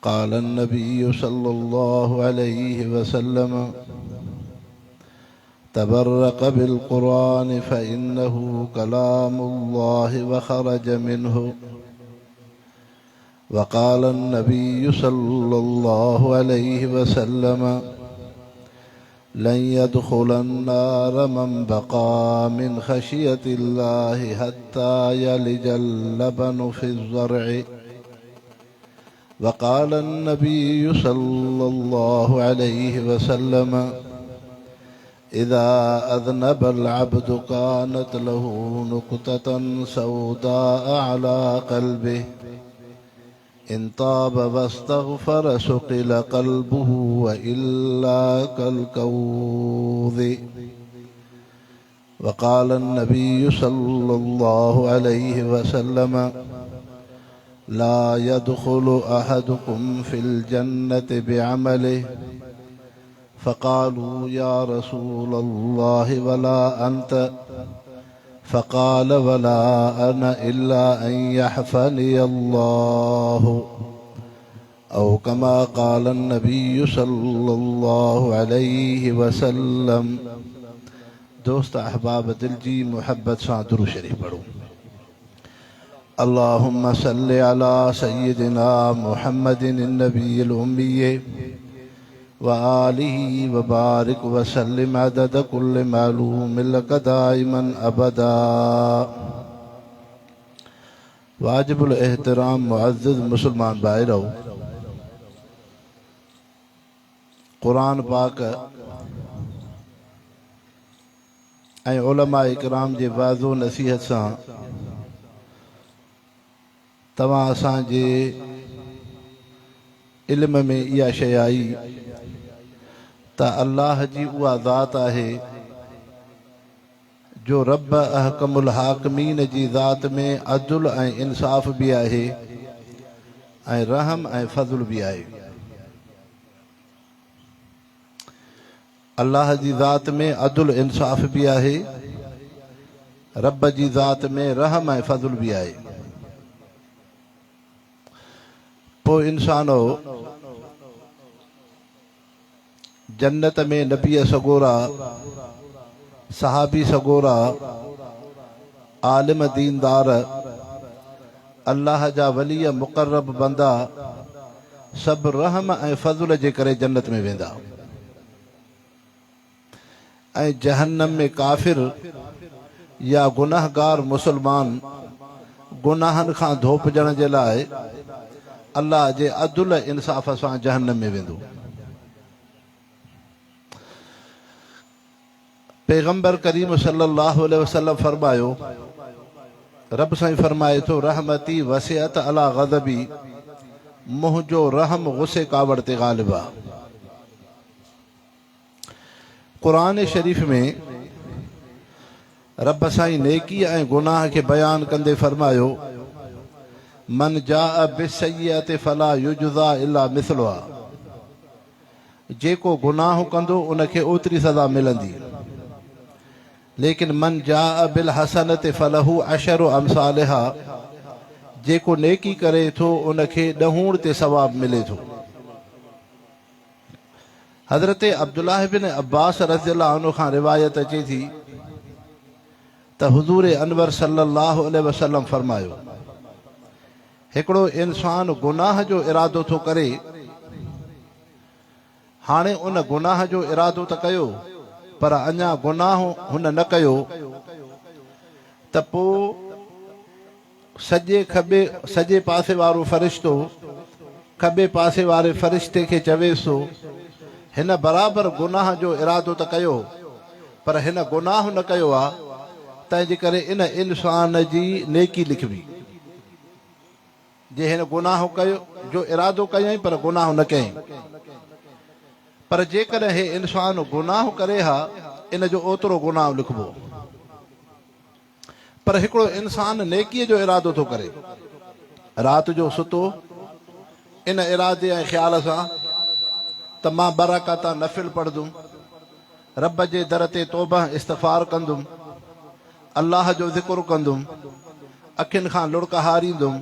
قال النبي صلى الله عليه وسلم تبرق بالقرآن فإنه كلام الله وخرج منه وقال النبي صلى الله عليه وسلم لن يدخل النار من بقى من خشية الله حتى يلج اللبن في الزرع وقال النبي صلى الله عليه وسلم إذا أذنب العبد كانت له نقطة سوداء على قلبه إن طاب واستغفر سقل قلبه وإلا كالكوذ وقال النبي صلى الله عليه وسلم لا يدخل أحدكم في الجنة بعمله فقالوا يا رسول الله ولا أنت فقال ولا أنا إلا أن يحفني الله أو كما قال النبي صلى الله عليه وسلم دوست احباب دل جي محبت سان درود شريف پڙهو اللهم صل على سيدنا محمد النبي الأمي وآله وبارك وسلم عدد كل معلوم لك دائما أبدا واجب الاحترام معزز مسلمان ڀائرؤ! قرآن پاڪ ۽ علماء ڪرام جي وعظ و نصيحت سان توهان اسان جي علم ۾ اها شيء آئي ته الله جي اها ذات آهي جو رب احڪم الحاڪمين جي ذات ۾ عدل ۽ انصاف به آهي ۽ رحم ۽ فضل به آهي. الله جي ذات ۾ عدل انصاف به آهي، رب جي ذات ۾ رحم ۽ فضل به آهي. پوء انسانؤ! جنت ۾ نبي سڳورا، صحابي سڳورا، عالم ديندار، الله جا ولي مقرب بندا سڀ رحم ۽ فضل جي ڪري جنت ۾ ويندا ۽ جهنم ۾ ڪافر يا گنهگار مسلمان گناهن کان ڌوپجڻ جي لاء الله جي عدل ۽ انصاف سان جهنم ۾ ويندو. پيغمبر ڪريم صلي الله عليه وسلم فرمايو، رب سائين فرمائي ٿو، رحمتي وسعت علي غضبي، منهنجو رحم غصي ڪاوڙ تي غالب آ. قرآن شريف ۾ رب سائين نيڪي ۽ گناهه کي بيان ڪندي فرمايو، من جاء بالسيئة فلا يجزا الا مثلها جيڪو گناهه ڪندو ان کي اوتري سزا ملندي ليڪن من جاء بالحسنة فله عشر امثالها جيڪو نيڪي ڪري ٿو ان کي ڏهوڻ تي ثواب ملي ٿو. حضرت عبدالله بن عباس رضي الله عنه کان روايت اچي ٿي ته حضور انور صلي الله عليه وسلم فرمايو، هڪڙو انسان گناهه جو ارادو ٿو ڪري، هاڻي ان گناهه جو ارادو ته ڪيو پر اڃا گناهه هن نه ڪيو ته پوء سڄي کٻي سڄي پاسي وارو فرشتو کٻي پاسي واري فرشتي کي چويس ٿو، هن برابر گناهه جو ارادو ته ڪيو هو، پر هن گناهه نه ڪيو آ، تنهن جي ڪري ان انسان جي نيڪي لکبي. جي هن گناهه ڪيو جو ارادو ڪيائين پر گناهه نه ڪيائين. پر جيڪڏهن هي انسان گناهه ڪري ها، ان جو اوترو گناهه لکبو. پر هڪڙو انسان نيڪيء جو ارادو ٿو ڪري. رات جو ستو ان ارادي ۽ خيال سان ته مان ٻه رڪعتا نفل پڙهندم، رب جي در تي توبه استغفار ڪندم، الله جو ذڪر ڪندم، اکين کان لڙڪ هاريندم،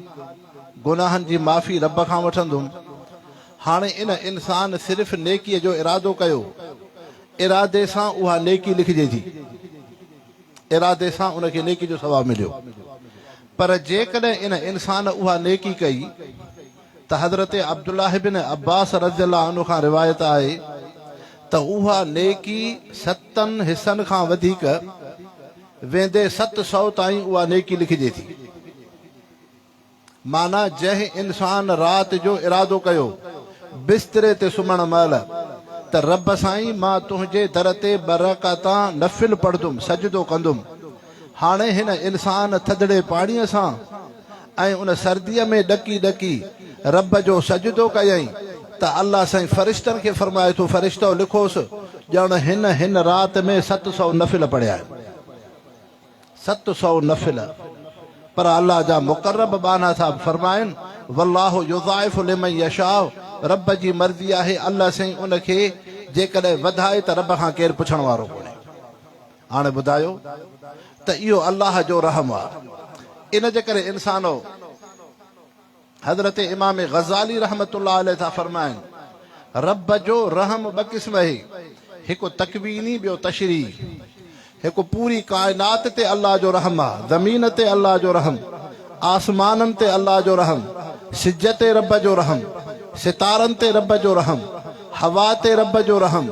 گناهن جي معافي رب کان وٺندم. هاڻي ان انسان صرف نيڪيء جو ارادو ڪيو، ارادي سان اها نيڪي لکجي ٿي. ارادي سان ان کي نيڪي جو ثواب مليو. پر جيڪڏهن ان انسان اها نيڪي ڪئي ته حضرت عبدالله بن عباس رضي الله عنه کان روايت آهي ته اها نيڪي ستن حصن کان وڌيڪ ويندي 700 تائين اها نيڪي لکجي ٿي. معنيٰ جنهن انسان رات جو ارادو ڪيو، بستري تي سمهڻ مهل، ته رب سائين مان تنهنجي در تي ٻه رڪعتان نفل پڙهندم، سجدو ڪندم. هاڻي هن انسان ٿڌڙي پاڻيء سان ۽ ان سرديء ۾ ڏڪي ڏڪي رب جو سجدو ڪيائين ته الله سائين فرشتن کي فرمائي ٿو، فرشتؤ لکوس، ڄڻ هن هن رات ۾ 700 نفل پڙهيا آهن. 700 نفل، پر الله جا مقرب ٻانها ٿا فرمائن، والله يضاعف لمن يشاء، رب جي مرضي آهي الله سائين ان کي جيڪڏهن وڌائي ته رب کان ڪير پڇڻ وارو ڪونهي. هاڻي ٻڌايو ته اهو الله جو رحم آهي. ان جي ڪري انسانو! حضرت امام غزالي رحمة الله عليه ٿا فرمائن، رب جو رحم ٻه قسم اهي، هڪ تڪويني ٻيو تشريعي. هڪ پوري ڪائنات تي الله جو رحم آ، زمين تي الله جو رحم، آسمانن تي الله جو رحم، سج تي رب جو رحم، ستارن تي رب جو رحم، هوا تي رب جو رحم،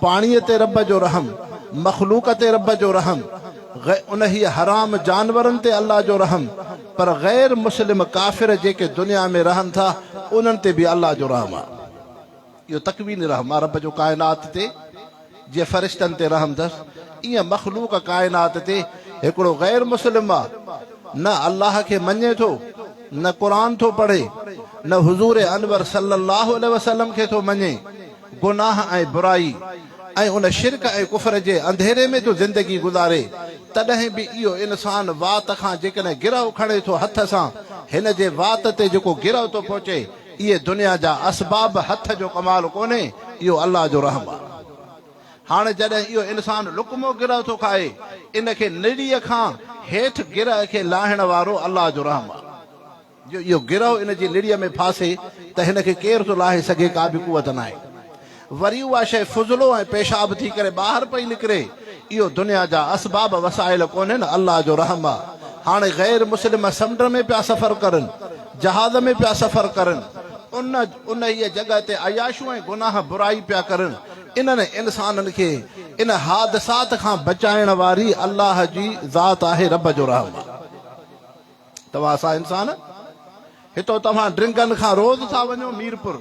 پاڻيء تي رب جو رحم، مخلوق تي رب جو رحم، انهيء حرام جانورن تي الله جو رحم، پر غير مسلم ڪافر جيڪي دنيا ۾ رهن ٿا انهن تي به الله جو رحم آ. اهو تڪويني رحم آ رب جو ڪائنات تي، جيئن فرشتن تي رحم ٿس ايئن مخلوق ڪائنات تي. هڪڙو غير مسلم آ، نه الله کي مڃي ٿو، نه قرآن ٿو پڙهي، نه حضور انور صلي الله عليه وسلم کي ٿو مڃي، گناهه ۽ برائي ۽ ان شرڪ ۽ ڪفر جي انڌيري ۾ ٿو زندگي گذاري، تڏهن به اهو انسان وات کان جيڪڏهن گرهه کڻي ٿو هٿ سان، هن جي وات تي جيڪو گرهه ٿو پهچي، اهي دنيا جا اسباب هٿ جو ڪمال ڪونهي، اهو الله جو رحم آهي. هاڻي جڏهن اهو انسان لقمو گرهه ٿو کائي، ان کي نڙيء کان هيٺ گرهه کي لاهڻ وارو الله جو رحم آهي. جو اهو گرهه ان جي نڙيء ۾ ڦاسي ته هن کي ڪير ٿو لاهي سگهي، ڪا به قوت ناهي. وري اها شيء فضلو ۽ پيشاب ٿي ڪري ٻاهر پئي نڪري. اهو دنيا جا اسباب وسائل ڪونهن، الله جو رحم آ. هاڻي غير مسلم سمنڊ ۾ پيا سفر ڪرن، جهاز ۾ پيا سفر ڪرن، ان انهيء جڳهه تي عياشيون ۽ گناهه برائي پيا ڪرن. انهن انسانن کي ان حادثات کان بچائڻ واري الله جي ذات آهي، رب جو رحم آ. توهان اسان انسان هتو توهان ڊرنگن کان روز ٿا وڃو ميرپور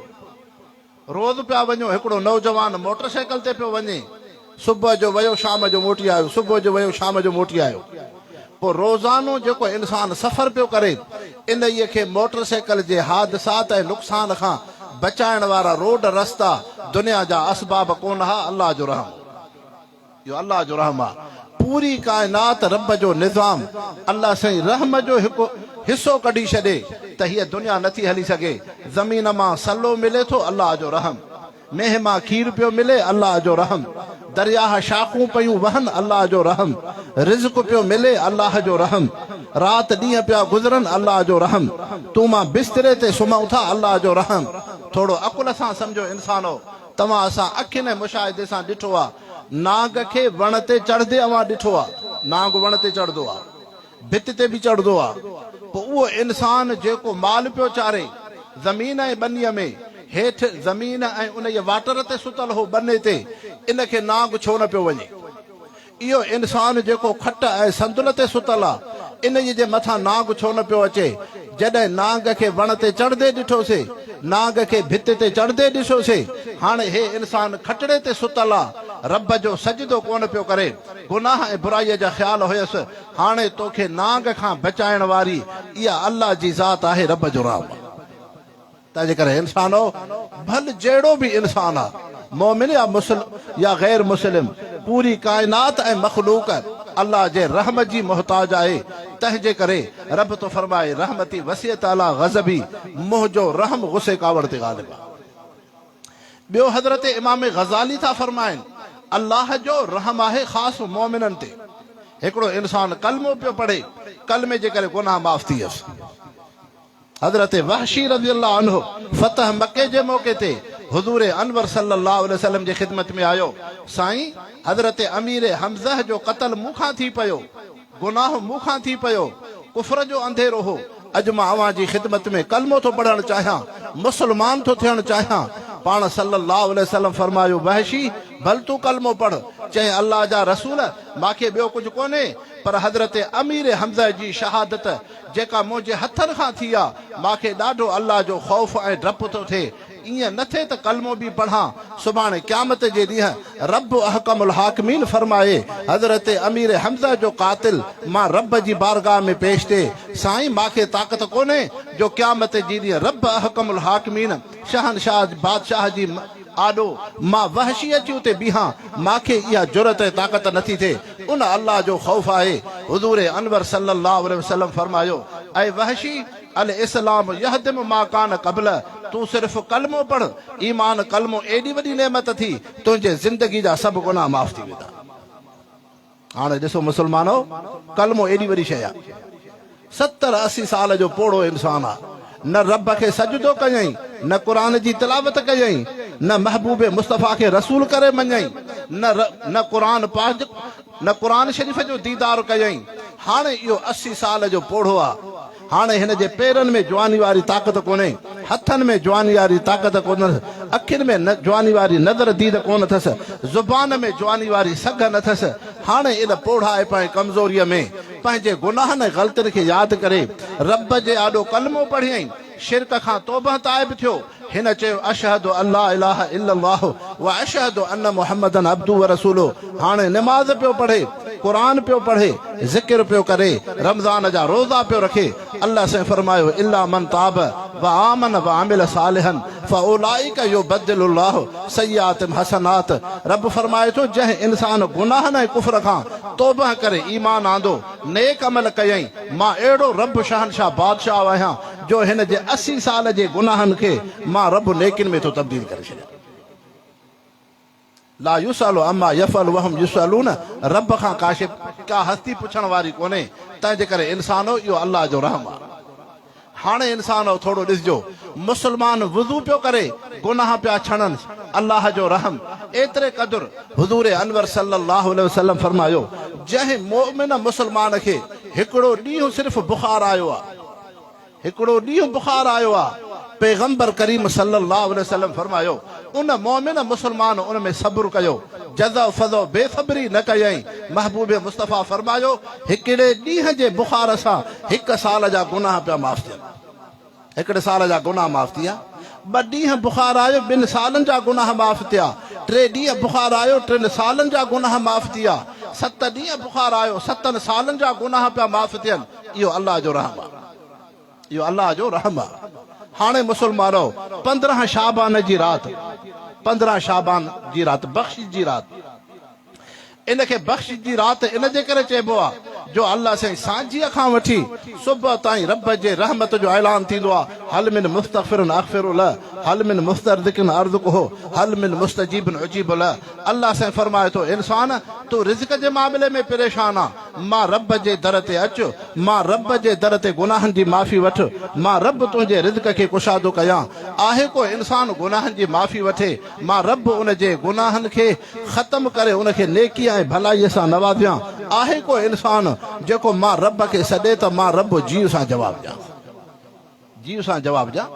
روز پيا وڃو هڪڙو نوجوان موٽر سائيڪل تي پيو وڃي صبح جو ويو شام جو موٽي آيو صبح جو ويو شام جو موٽي آيو پوء روزانو جيڪو انسان سفر پيو ڪري انهيء کي موٽر سائيڪل جي حادثات ۽ نقصان کان بچائڻ وارا روڊ رستا دنيا جا اسباب ڪونه ها الله جو رحم اهو الله جو رحم آ. پوري ڪائنات رب جو نظام الله سائين رحم جو هڪ حصو ڪڍي ڇڏي ته هيء دنيا نٿي هلي سگهي. زمين مان سلو ملي ٿو الله جو رحم. مينهن مان کير پيو ملي الله جو رحم. درياهه شاخون پيون وهن الله جو رحم. رزق پيو ملي الله جو رحم. رات ڏينهن پيا گذرن الله جو رحم. تون مان بستري تي سمهون ٿا الله جو رحم. ٿورو عقل سان سمجهو انسانو! توهان اسان اکين ۽ مشاهدي سان ڏٺو آ. نانگ کي وڻ تي چڙهندي اوهان ڏٺو آ. نانگ وڻ تي چڙهندو آ. ڀت تي به چڙهندو آ. پوء اهو انسان جيڪو مال پيو چاري، زمين ۽ ٻنيء ۾، هيٺ زمين ۽ انهيء واٽر تي ستل هو ٻني تي، ان کي نانگ ڇو نه پيو وڃي؟ اهو انسان جيڪو کٽ ۽ صندل تي ستل آ، انهيء جي مٿان نانگ ڇو نه پيو اچي؟ جڏهن نانگ کي وڻ تي چڙهندي ڏٺوسي، نانگ کي ڀت تي چڙهندي ڏسوسي، هاڻي هي انسان کٽڙي تي ستل آ، رب جو سجدو ڪونه پيو ڪري، گناهه ۽ برائيء جا خيال هيس، هاڻي توکي نانگ کان بچائڻ واري اها الله جي ذات آهي، رب جو رحم آ. تنهنجي ڪري انسانو! ڀل جهڙو به انسان آ، مؤمن يا مسلم يا غير مسلم، پوري ڪائنات ۽ مخلوق الله جي رحم جي محتاج آهي، تنهنجي ڪري رب ٿو فرمائي، رحمتي وسعت عليٰ غضبي، منهنجو رحم غصي ڪاوڙ تي غالب آ. ٻيو حضرت امام غزالي ٿا فرمائن، الله جو رحم آهي خاص مؤمنن تي. هڪڙو انسان ڪلمو پيو پڙهي، ڪلمي جي ڪري گناهه معاف ٿي ويس. حضرت وحشي رضي الله عنه فتح مڪي جي موقعي تي حضور انور صلي الله عليه وسلم جي خدمت ۾ آيو، سائين! حضرت امير حمزه جو قتل مون کان ٿي پيو، گناهه مون کان ٿي پيو، ڪفر جو انڌيرو هو، اڄ مان اوهان جي خدمت ۾ ڪلمو ٿو پڙهڻ چاهيان، مسلمان ٿو ٿيڻ چاهيان. پاڻ صلّي اللّٰه عليه وسلّم فرمايو، وحشي! ڀل تون ڪلمو پڙهه. چيائين، الله جا رسول! مان کي ٻيو ڪجهه ڪونهي، پر حضرت امير حمزه جي شهادت جيڪا منهنجي هٿن کان ٿي آ، مان کي ڏاڍو الله جو خوف ۽ ڊپ ٿو ٿئي. ائين نه ٿئي ته ڪلمو به پڙهان، سڀاڻي قيامت جي ڏينهن رب احڪم الحاڪمين فرمائي، حضرت امير حمزه جو قاتل مان رب جي بارگاهه ۾ پيش ٿئي، سائين مان کي طاقت ڪونهي جو قيامت جي ڏينهن رب احڪم الحاڪمين شهنشاهه بادشاهه جي آڏو مان وحشي اچي اتي بيهان، مان کي اها جرئت ۽ طاقت نٿي ٿئي، ان الله جو خوف آهي. حضور انور صلي الله عليه وسلم فرمايو، اي وحشي! الاسلام يهدم ما ڪان قبله، تون صرف ڪلمو پڙهه، ايمان ڪلمو ايڏي وڏي نعمت ٿي، تنهنجي زندگي جا سڀ گناهه معاف ٿي ويندا. هاڻي ڏسو مسلمانو ڪلمو ايڏي وڏي شيء آهي. ستر 80 سال جو پوڙهو انسان آ، نه رب کي سجدو ڪيائين، نه قرآن جي تلاوت ڪيائين، نه محبوب مصطفيٰ کي رسول ڪري مڃيائين، نه نه قرآن پاڪ نه قرآن شريف جو ديدار ڪيائين. هاڻي اهو 80 سال جو پوڙهو آ. هاڻي هن جي پيرن ۾ جواني واري طاقت ڪونهي، هٿن ۾ جواني واري طاقت ڪونهس، اکين ۾ جواني واري نظر ديد ڪونه اٿس، زبان ۾ جواني واري سگهه نه اٿس. هاڻي ان پوڙهائپ ۽ ڪمزوريء ۾ پنهنجي گناهن ۽ غلطين کي ياد ڪري، رب جي آڏو ڪلمو پڙهيائين، شرڪ کان توبهه تائب ٿيو. هن چيو، اشهد ان لا اله الا الله و اشهد ان محمدا عبده و رسوله هاڻي نماز پيو پڙهي، قرآن پيو پڙهي، ذڪر پيو ڪري، رمضان جا روزا پيو رکي، الله سائين فرمايو، الا من تاب و آمن و عمل صالحا فاولئک يبدل الله سيئاتهم حسنات رب فرمائي ٿو، جنهن انسان گناهن ۽ ڪفر کان توبه ڪري ايمان آندو، نيڪ عمل ڪيائين، مان اهڙو رب شهنشاهه بادشاهه آهيان جو هن جي 80 سال جي گناهن کي مان رب نيڪين ۾ ٿو تبديل ڪري ڇڏيان. لا يسأل عما يفعل وهم يسألون رب کان ڪا شيء ڪا هستي پڇڻ واري ڪونهي، تنهن جي ڪري انسانو اهو الله جو رحم آهي. هاڻي انسانو ٿورو ڏسجو مسلمان وضو پيو ڪري گناهه پيا ڇڻنس، الله جو رحم ايتري قدر حضور انور صلي الله عليه وسلم فرمايو جنهن مؤمن مسلمان کي هڪڙو ڏينهن صرف بخار آيو آهي، هڪڙو ڏينهن بخار آيو آ، پيغمبر ڪريم صلّي الله عليه وسلّم فرمايو، ان مؤمن مسلمان ان ۾ صبر ڪيو، جزع فزع بي صبري نه ڪيائين، محبوب مصطفيٰ فرمايو، هڪڙي ڏينهن جي بخار سان هڪ سال جا گناهه پيا معاف ٿين، هڪڙي سال جا گناهه معاف ٿي ويا، ٻه ڏينهن بخار آيو ٻن سالن جا گناهه معاف ٿيا، ٽي ڏينهن بخار آيو ٽن سالن جا گناهه معاف ٿي ويا، ست ڏينهن بخار آيو ستن سالن جا گناهه پيا معاف ٿين، اهو الله جو رحم آ. اهو الله جو رحم آ. هاڻي مسلمانؤ! 15 شعبان جي رات، 15 شعبان جي رات، بخشش جي رات. ان کي بخشش جي رات ان جي ڪري چئبو آ جو الله سائين سانجهيء کان وٺي صبح تائين رب جي رحمت جو اعلان ٿيندو آ، هل من مستغفر اغفر له، هل من مسترزق ارزقه، هل من مستجيب اجيب له. الله سائين فرمائي ٿو، انسان! تون رزق جي معاملي ۾ پريشان آن، مان رب جي در تي اچ، مان رب جي در تي گناهن جي معافي وٺ، مان رب تنهنجي رزق کي ڪشادو ڪيان. آهي ڪو انسان گناهن جي معافي وٺي، مان رب ان جي گناهن کي ختم ڪري ان کي نيڪيء ۽ ڀلائيء سان نوازيان. آهي ڪو انسان جيڪو مان رب کي سڏي ته مان رب جيء سان جواب ڏيان. جيء سان جواب ڏيان.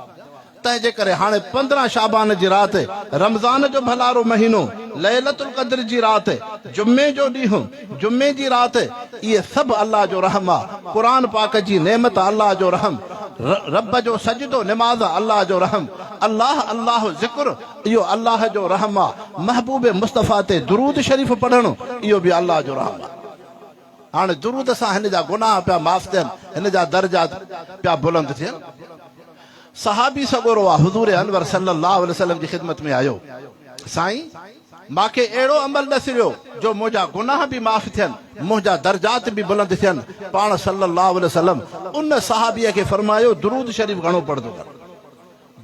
تنهن جي ڪري هاڻي 15 شعبان جي رات، رمضان جو ڀلارو مهينو، ليلة القدر جي رات، جمعي جو ڏينهن، جمعي جي رات، اهي سڀ الله جو رحم آ، قرآن پاڪ جي نعمت الله جو رحم، رب جو سجدو نماز الله جو رحم، الله الله ذڪر اهو الله جو رحم آ، محبوب مصطفيٰ تي درود شريف پڙهڻ اهو به الله جو رحم آ. هاڻي درود سان هن جا گناهه پيا معاف ٿين، هن جا درجات پيا بلند ٿين. صحابي سڳورو آ حضور انور صلي الله عليه وسلم جي خدمت ۾ آيو، سائين! مان کي اهڙو عمل ڏسريو جو منهنجا گناهه به معاف ٿين، منهنجا درجات به بلند ٿين. پاڻ صلي الله عليه وسلم ان صحابيء کي فرمايو، درود شريف گهڻو پڙهندو ڪر.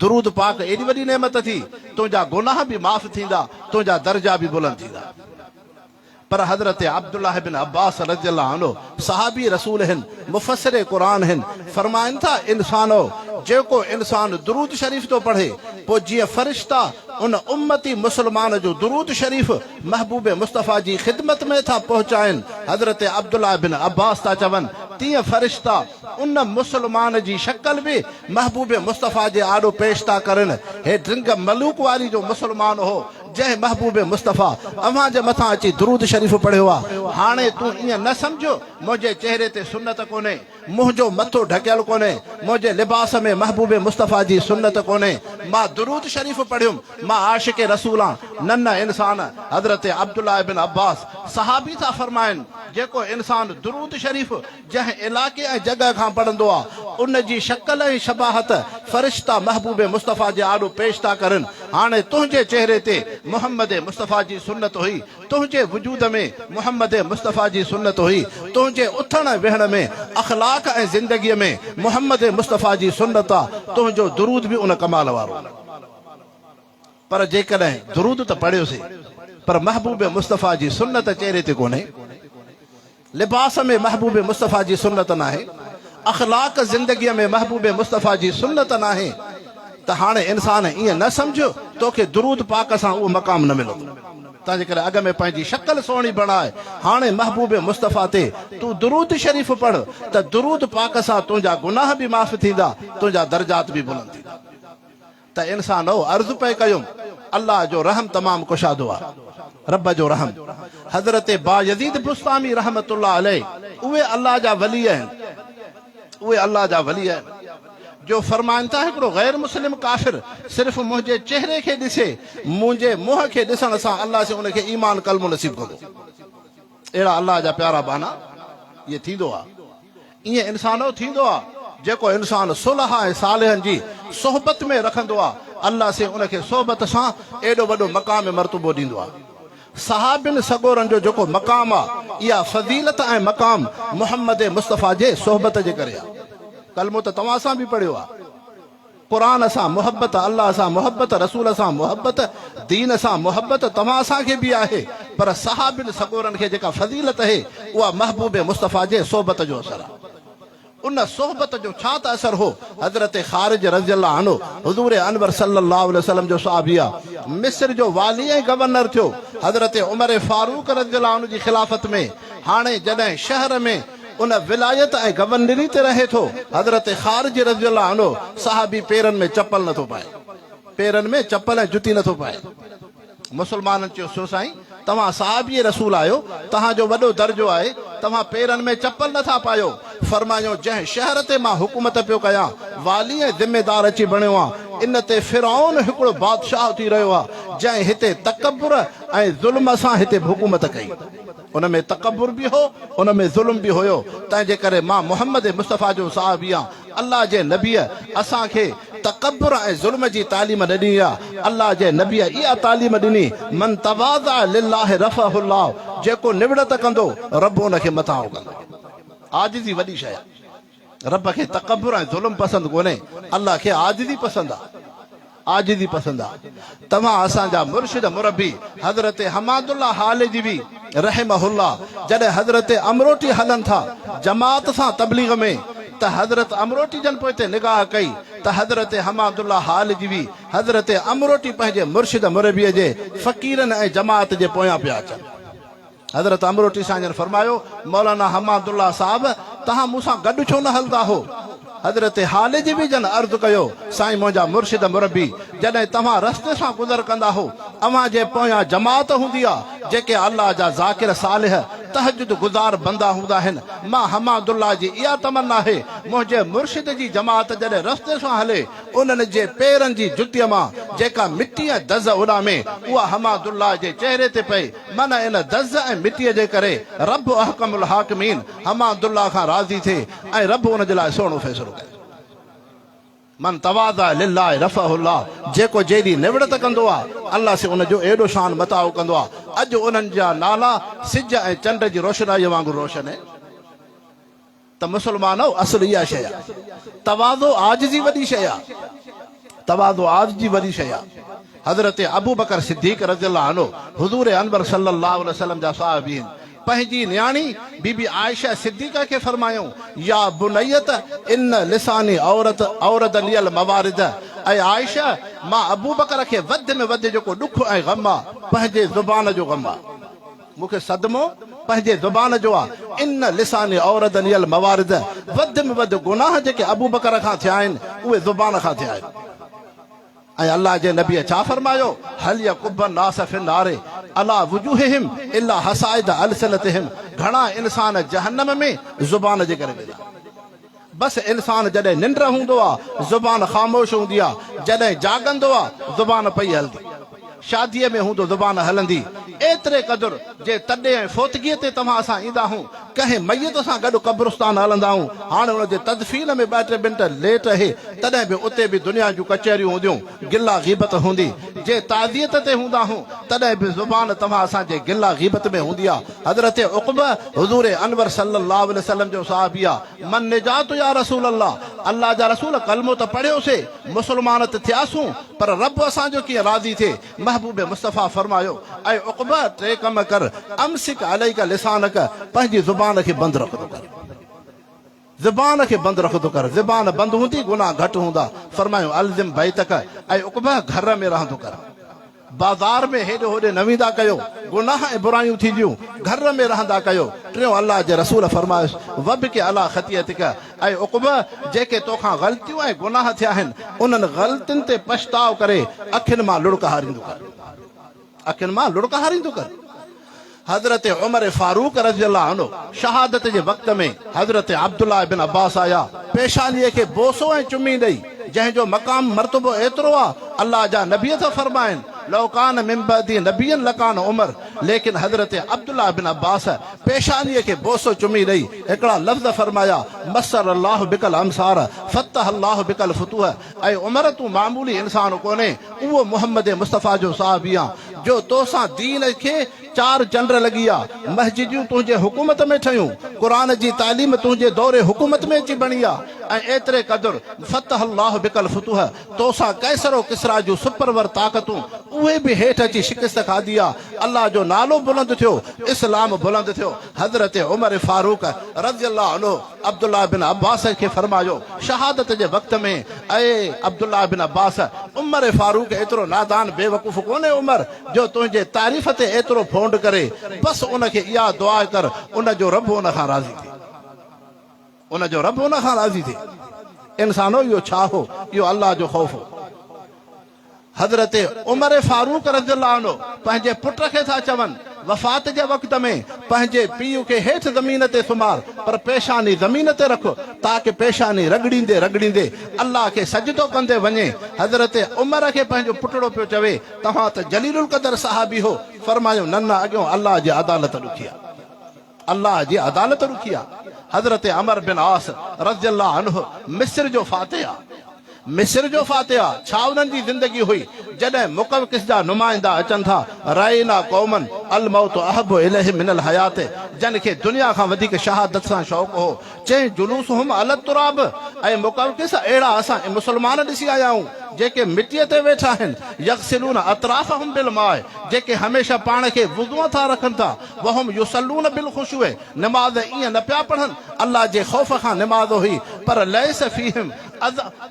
درود پاڪ ايڏي وڏي نعمت ٿي، تنهنجا گناهه به معاف ٿيندا، تنهنجا درجا به بلند ٿيندا. پر حضرت عبدالله بن عباس رضي الله عنه صحابي رسول هن، مفسر قرآن هن، فرمائن ٿا، انسانؤ! جيڪو انسان درود شريف ٿو پڙهي، پوء جيئن فرشتا ان امتي مسلمان جو درود شريف محبوب مصطفيٰ جي خدمت ۾ ٿا پهچائن، حضرت عبدالله بن عباس ٿا چون، تيئن فرشتا ان مسلمان جي شڪل به محبوب مصطفيٰ جي آڏو پيش ٿا ڪرن. هي ڊرنگ ملوڪ واري جو مسلمان هو، جنهن محبوب مصطفيٰ اوهان جي مٿان اچي درود شريف پڙهيو آ. هاڻي تون ائين نه سمجهه منهنجي چهري تي سنت ڪونهي. منهنجو مٿو ڍڪيل ڪونهي، منهنجي لباس ۾ محبوب مصطفيٰ جي سنت ڪونهي، مان درود شريف پڙهيم، مان عاشق رسول آن، نه نه انسان، حضرت عبدالله ابن عباس صحابي ٿا فرمائن، جيڪو انسان درود شريف جنهن علائقي ۽ جڳهه کان پڙهندو آ، ان جي شڪل ۽ شباهت فرشتا محبوب مصطفيٰ جي آڏو پيش ٿا ڪرن، هاڻي تنهنجي چهري تي محمد مصطفيٰ جي سنت هئي، تنهنجي وجود ۾ محمد مصطفيٰ جي سنت هئي، تنهنجي اٿڻ ۽ ويهڻ ۾، اخلاق ۽ زندگيء ۾ محمد مصطفيٰ جي سنت آ، تنهنجو درود به ان ڪمال وارو. پر جيڪڏهن درود ته پڙهيوسين، پر محبوب مصطفيٰ جي سنت چهري تي ڪونهي. لباس ۾ محبوب مصطفيٰ جي سنت ناهي، اخلاق زندگيء ۾ محبوب مصطفيٰ جي سنت ناهي ته هاڻي انسان ائين نه سمجهه توکي درود پاڪ سان اهو مقام نه ملندو. تنهنجي ڪري اڳ ۾ پنهنجي شڪل سهڻي بڻاء، هاڻي محبوب مصطفيٰ تي تون درود شريف پڙهه ته درود پاڪ سان تنهنجا گناهه به معاف ٿيندا، تنهنجا درجات به بلند ٿيندا. ته انسانؤ! عرض پئي ڪيم، الله جو رحم تمام ڪشادو آ. رب جو رحم. حضرت بايزيد بسطامي رحمة الله عليه اهي الله جا ولي آهن. اهي الله جا ولي آهن. جو فرمائن ٿا هڪڙو غير مسلم ڪافر صرف منهنجي چهري کي ڏسي، منهنجي منهن کي ڏسڻ سان الله سين ان کي ايمان ڪلمو نصيب ڪندو. اهڙا الله جا پيارا ٻانها ائين ٿيندو آ. ائين انسانو ٿيندو آ، جيڪو انسان صلح ۽ صالحن جي صحبت ۾ رکندو آ، الله سين ان کي صحبت سان ايڏو وڏو مقام ۽ مرتبو ڏيندو آ. صحابين سڳورن جو جيڪو مقام آ، اها فضيلت ۽ مقام محمد مصطفيٰ جي صحبت جي ڪري آ. ڪلمو ته توهان سان به پڙهيو آ. قرآن سان محبت، الله سان محبت، رسول سان محبت، دين سان محبت توهان اسان کي به آهي پر صحابين سڳورن کي جيڪا فضيلت اهي اها محبوب مصطفيٰ جي صحبت جو اثر آهي. ان صحبت جو ڇا ته اثر هو، حضرت خارج رضي الله عنه حضور انور صلي الله عليه وسلم جو صحابي آهي، مصر جو والي ۽ گورنر ٿيو، حضرت عمر فاروق رضي الله عنه جي خلافت ۾ هاڻي جڏهن شهر ۾ ان ولايت ۽ گورنري تي رهي ٿو. حضرت خارجي رضي الله عنه صحابي پيرن ۾ چپل نٿو پائي. پيرن ۾ چپل ۽ جتي نٿو پائي. مسلمانن چيو، سو سائين! توهان صحابي رسول آهيو، توهان جو وڏو درجو آهي، توهان پيرن ۾ چپل نٿا پايو. فرمايائون، جنهن شهر تي مان حڪومت پيو ڪيان، والي ۽ ذميدار اچي بڻيو آهيان، ان تي فرعون هڪڙو بادشاهه ٿي رهيو آهي، جنهن هتي تڪبر ۽ ظلم سان هتي حڪومت ڪئي. ان ۾ تڪبر به هو، ان ۾ ظلم به هيو، تنهن جي ڪري مان محمد مصطفيٰ جو صحابي آهيان، الله جي نبيء اسان کي تڪبر ۽ ظلم جي تعليم نه ڏني آهي، الله جي نبيء اها تعليم ڏني، من تواضع لله رفعه الله، جيڪو نوڙت ڪندو، رب ان کي مٿانهون ڪندو. عاجزي وڏي شيء آهي. رب کي تڪبر ۽ ظلم پسند ڪونهي، الله کي عاجزي پسند آ، عاجزي پسند آ. توهان اسان جا مرشد مربي حضرت حماد الله هاليجوي رحمه الله جڏهن حضرت امروٽي هلن ٿا جماعت سان تبليغ ۾ ته حضرت امروٽي جن پوئتي نگاهه ڪئي ته حضرت حماد الله هاليجوي حضرت امروٽي پنهنجي مرشد مربي جي فقيرن ۽ جماعت جي پويان پيا اچن. حضرت امروٽي سائين جن فرمايو، مولانا حماد الله صاحب! توهان مون سان گڏ ڇو نه هلندا هو؟ حضرت هاليجوي جن عرض ڪيو، سائين منهنجا مرشد مربي! جڏهن توهان رستي سان گذر ڪندا هو، اوهان جي پويان جماعت هوندي آ، جيڪي الله جا ذاڪر صالح، تهجد گذار بندا هوندا آهن. مان حماد الله جي اها تمنا آهي، منهنجي مرشد جي جماعت جڏهن رستي سان هلي، انهن جي پيرن جي جتيء مان جيڪا مٽي ۽ دز اڏامي، اها حماد الله جي چهري تي پئي. من ان دز ۽ مٽيء جي ڪري رب احڪم الحاڪمين حماد الله کان راضي ٿئي ۽ رب ان جي لاء سهڻو فيصلو ڪري. من تواضع لله رفعه الله جيڪو جيڏي نوڙت ڪندو آ الله سين ان جو ايڏو شان متاعو ڪندو آ. اڄ انهن جا نالا سج ۽ چنڊ جي روشنائيء وانگر روشن آهن. ته مسلمانؤ اصل اها شيء آ. تواضع عاجزي وڏي شيء آ. تواضع عاجزي وڏي شيء آ. حضرت ابوبڪر صديق رضي الله عنه حضور انور صلي الله عليه وسلم جا صحابي آهن. پنهنجي نياڻي بي بي عائشه صديقه کي فرمايائون، يا بنيت ان لساني اورد اوردني الموارد، اي عائشه! مان ابوبڪر کي وڌ ۾ وڌ جيڪو ڏک ۽ غم آ، پنهنجي زبان جو غم آ. مون کي صدمو پنهنجي زبان جو آ. ان لساني اوردني الموارد، وڌ ۾ وڌ گناهه جيڪي ابوبڪر کان ٿيا آهن، اهي زبان کان ٿيا آهن. ۽ الله جي نبيء ڇا فرمايو، هل يڪب الناس في النار علي وجوههم الا حصائد السنتهم گهڻا انسان جهنم ۾ زبان جي ڪري ويندا. بس انسان جڏهن ننڊ هوندو آ زبان خاموش هوندي آ، جڏهن جاڳندو آ زبان پئي هلندي. شاديء ۾ هوندو زبان هلندي. ايتري قدر جي تڏي ۽ فوتگيء تي توهان اسان ايندا هون، ڪنهن ميت سان گڏ قبرستان هلندا آهيون، هاڻي ان جي تدفين ۾ ٻه ٽي منٽ ليٽ اهي، تڏهن به اتي به دنيا جون ڪچهريون هونديون، گلا غيبت هوندي. جي تعزيت تي هوندا آهيون، تڏهن به زبان توهان اسان جي گلا غيبت ۾ هوندي آ. حضرت عقبه حضور انور صلي الله عليه وسلم جو صحابي آ، ما النجاة يا رسول الله، الله جا رسول ڪلمو ته پڙهيوسي، مسلمان ته ٿياسون، پر رب اسان جو ڪيئن راضي ٿئي؟ محبوب مصطفيٰ فرمايو، اي عقبه! ٽي ڪم ڪر، امسڪ عليڪ لسانڪ، پنهنجي زبان کي بند رکندو ڪر. زبان کي بند رکندو ڪر، زبان بند هوندي گناهه گهٽ هوندا. فرمايو، الزم بيتڪ، اي عقبه! گهر ۾ رهندو ڪر. بازار ۾ هيڏي هوڏي نه ويندا ڪيو، گناهه ۽ برايون ٿينديون، گهر ۾ رهندا ڪيو. ٽيون الله جي رسول فرمايس، وابڪ علي خطيئتڪ، اي عقبه! جيڪي توکان غلطيون ۽ گناهه ٿيا آهن، انهن غلطين تي پڇتاء ڪري اکين مان لڙڪ هاريندو ڪر. اکين مان لڙڪ هاريندو ڪر. حضرت عمر فاروق رضي الله عنه شهادت جي وقت ۾ حضرت عبدالله بن عباس آيا، پيشانيء کي بوسو ۽ چمي ڏئي، جنهن جو مقام مرتبو ايترو آ، الله جا نبي ٿا فرمائن، لو ڪان من بعدي نبي لڪان عمر، ليڪن حضرت عبدالله بن عباس پيشانيء کي بوسو چمي ڏئي هڪڙا لفظ فرمايا، مسر الله بڪ الامصار، فتح الله بڪ الفتوح، اي عمر تون معمولي انسان ڪونهين، اهو محمد مصطفيٰ جو صحابي آن، جو توسان دين کي چار چنڊ لڳي آ، مسجديون تنهنجي حڪومت ۾ ٺهيون، قرآن جي تعليم تنهنجي دور حڪومت ۾ اچي بڻي آ ۽ ايتري قدر فتح الله بڪ الفتوح توسان قيصر و ڪسريٰ جون سپرور طاقتون اهي به هيٺ اچي شڪست کاڌي آ، الله جو نالو بلند ٿيو، اسلام بلند ٿيو، حضرت عمر فاروق رضي الله عنه عبدالله بن عباس کي فرمايو، شهادت جي وقت ۾، اي عبدالله بن عباس! عمر فاروق ايترو نادان بيوقوف ڪونهي عمر جو تنهنجي تعريف تي ايترو ڦونڊ ڪري، بس ان کي اها دعا ڪر ان جو رب ان کان راضي ٿئي. ان جو رب ان کان راضي ٿئي. انسانو اهو ڇا هو؟ اهو الله جو خوف هو. حضرت عمر فاروق رضي الله عنه پنهنجي پٽ کي ٿا چون، وفات جي وقت ۾ پنهنجي پيء کي هيٺ زمين تي سمهار، پر پيشاني زمين تي رک، تاڪه پيشاني رڳڙيندي رڳڙيندي الله کي سجدو ڪندي وڃي. حضرت عمر کي پنهنجو پٽڙو پيو چوي، توهان ته جليل القدر صحابي هو. فرمايو، نه نه اڳيون الله جي عدالت ڏکي آهي. الله جي عدالت ڏکي آ. حضرت عمر بن عاص رضي الله عنه مصر جو فاتح آ. مصر جو فاتح آ. ڇا انهن جي زندگي هئي جڏهن مقوقس جا نمائندا اچن ٿا، رأينا قوما الموت احب اليهم من الحياة جن کي دنيا کان وڌيڪ شهادت سان شوق هو. چئين جلوسهم علي التراب اي مقوقس اهڙا اسان مسلمان ڏسي آيا آهيون جيڪي مٽيء تي ويٺا آهن، يغسلون اطرافهم بالماء جيڪي هميشه پاڻ کي وضوء ٿا رکن ٿا، وهم يصلون بالخشوع نماز ائين نه پيا پڙهن، الله جي خوف کان نماز هئي، پر ليس فيهم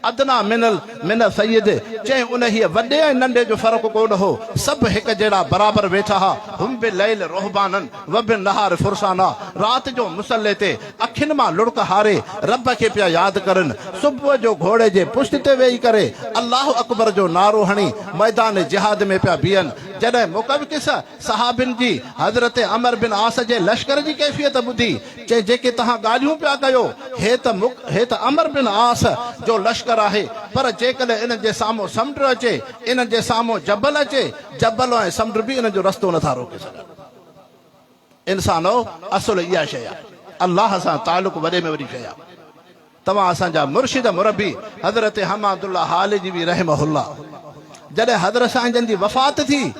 ادنيٰ من من السيد چئين انهيء وڏي ۽ ننڍي جو فرق ڪونه هو، سڀ هڪ جهڙا برابر ويٺا ها، هم بالليل رهبانا وبالنهار فرسانا رات جو مصلي تي اکين مان لڙڪ هاري رب کي پيا ياد ڪرن، صبح جو گهوڙي جي پشت تي ويهي ڪري الله اڪبر جو نعرو هڻي ميدان جهاد ۾ پيا بيهن، جڏهن مقوقس صحابين جي حضرت عمرو بن عاص جي لشڪر جي ڪيفيت ٻڌي، چي جيڪي توهان ڳالهيون پيا ڪيو، هي ته هي ته عمرو بن عاص جو لشڪر آهي، پر جيڪڏهن انهن جي سامهون سمنڊ اچي، انهن جي سامهون جبل اچي، جبل ۽ سمنڊ به انهن جو رستو نٿا روڪي سگهن. انسانو! اصل اها شيء آهي. الله سان تعلق وڏي ۾ وڏي شيء آهي. توهان اسان جا مرشد مربي حضرت حماد الله هالجوي رحمه الله جڏهن حضرت سائين جن جي وفات ٿي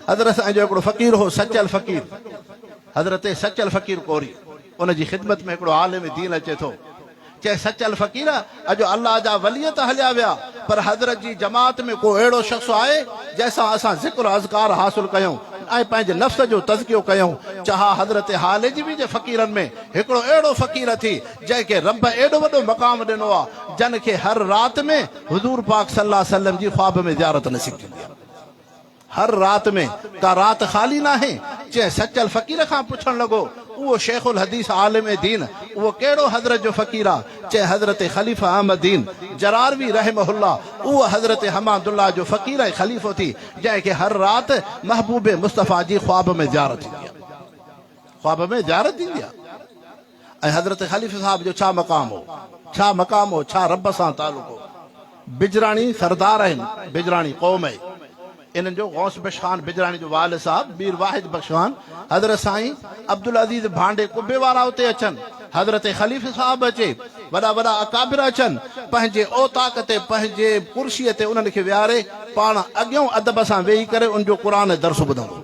حضرت سائين جو هڪڙو فقير هو سچل فقير حضرت سچل فقير ڪوري ان جي خدمت ۾ هڪڙو عالم دين اچي ٿو چئي سچل فقير اڄ الله جا ولي ته هليا ويا پر حضرت جي جماعت ۾ ڪو اهڙو شخص آهي جنهن سان اسان ذڪر اذڪار حاصل ڪيون. ۽ پنهنجي نفس جو تزڪيو ڪيائون. چها حضرت هاليجوي جي فقيرن ۾ هڪڙو اهڙو فقير ٿي، جنهن کي رب ايڏو وڏو مقام ڏنو آ، جن کي هر رات ۾ حضور پاڪ صلي الله عليه وسلم جي خواب ۾ زيارت نصيب ٿيندي آ. هر رات ۾، ڪا رات خالي ناهي. جنهن سچل فقير کان پڇڻ لڳو، اهو شيخ الحديث عالم دين، اهو ڪهڙو حضرت جو فقير آ؟ چئه حضرت خليفه احمد دين جراروي رحمه الله، اهو حضرت حماد الله جو فقير ۽ خليفو ٿي، جنهن کي هر رات محبوب مصطفيٰ جي خواب ۾ زيارت ٿيندي آ. خواب ۾ زيارت ٿيندي آ. ۽ حضرت خليفي صاحب جو ڇا مقام هو، ڇا مقام هو، ڇا رب سان تعلق هو. بجراڻي سردار آهن، بجراڻي قوم اهي. انهن جو غوث بخش خان بجراڻي جو والد صاحب مير واحد بخش خان، حضرت سائين عبدالعزيز ڀانڊي قبي وارا اتي اچن، حضرت خليفي صاحب اچي، وڏا وڏا اڪابر اچن، پنهنجي اوطاق تي پنهنجي ڪرسيء تي انهن کي ويهاري پاڻ اڳيون ادب سان ويهي ڪري ان جو قرآن درس ٻڌندو هو.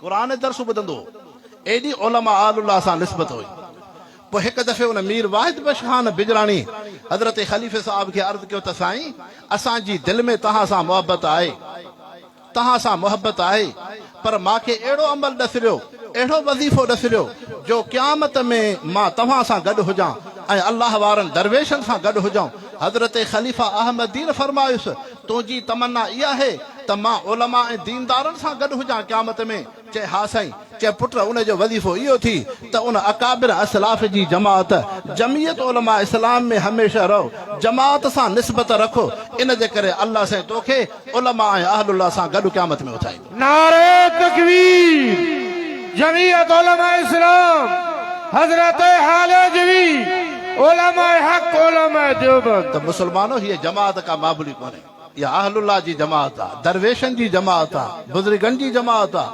قرآن درس ٻڌندو هو. ايڏي علماء آل الله سان نسبت هئي. پوء هڪ دفعي ان مير واحد بخش خان بجراڻي حضرت خليفي صاحب کي عرض ڪيو ته سائين اسان جي دل ۾ توهان سان محبت آهي، توهان سان محبت آهي پر مان کي اهڙو عمل ڏس ڏيو، اهڙو وظيفو ڏس ڏيو جو قيامت ۾ مان توهان سان گڏ هجان ۽ الله وارن درويشن سان گڏ هجان. حضرت خليفه احمد دين فرمايس تنهنجي تمنا اها آهي ته مان علماء ۽ ديندارن سان گڏ هجان قيامت ۾؟ چئه ها سائين. چئه پٽ ان جو وظيفو اهو ٿي ته ان اڪابر اسلاف جي جماعت، جمعيت علماء اسلام، ۾ هميشه رهو، جماعت سان نسبت رک، ان جي ڪري الله سائين توکي علماء ۽ اهل الله سان گڏ قيامت ۾ اٿائيندو. نعره تڪبير جمعيت علماء اسلام حضرت هاليجوي علماء حق علماء ديوبند. ته مسلمانو هيء جماعت ڪا معمولي ڪونهي. اها اهل الله جي جماعت آ، درويشن جي جماعت آ، بزرگن جي جماعت آ،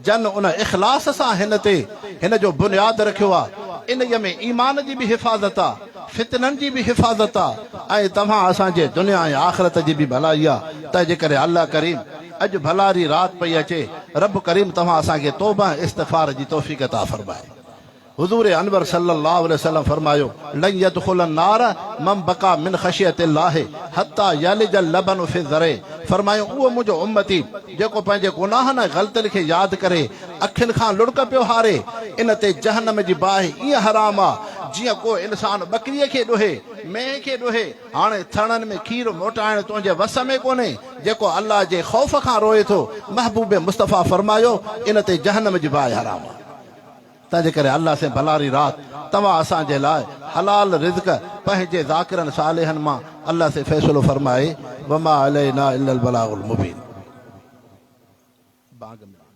جن ان اخلاص سان هن تي هن جو بنياد رکيو آ، انهيء ۾ ايمان جي به حفاظت آ، فتنن جي به حفاظت آ ۽ توهان اسان جي دنيا ۽ آخرت جي به ڀلائي آ، تنهنجي ڪري الله ڪريم اڄ ڀلاري رات پئي اچي، رب ڪريم توهان اسان کي توبه ۽ استغفار جي توفيق عطا فرمائي. حضور انور صلّي الله عليه وسلّم فرمايو، لن يدخل النار من بڪا من خشية الله حتي يلج اللبن في الذرع فرمايو، اهو منهنجو امتي جيڪو پنهنجي گناهن ۽ غلطين کي ياد ڪري اکين کان لڙڪ پيو هاري، ان تي جهنم جي باهه ائين حرام آ جيئن ڪو انسان ٻڪريء کي ڏوهي، مينهن کي ڏوهي، هاڻي ٿڻن ۾ کير موٽائڻ تنهنجي وس ۾ ڪونهي، جيڪو الله جي خوف کان روئي ٿو، محبوب مصطفيٰ فرمايو، ان تي جهنم جي باهه حرام آ. تنهنجي ڪري الله سين ڀلاري رات توهان اسان جي لاء حلال رزق پنهنجي ذاڪرن صالحن مان الله سين فيصلو فرمائي وما علينا الا البلاغ المبين. بانگ ملي.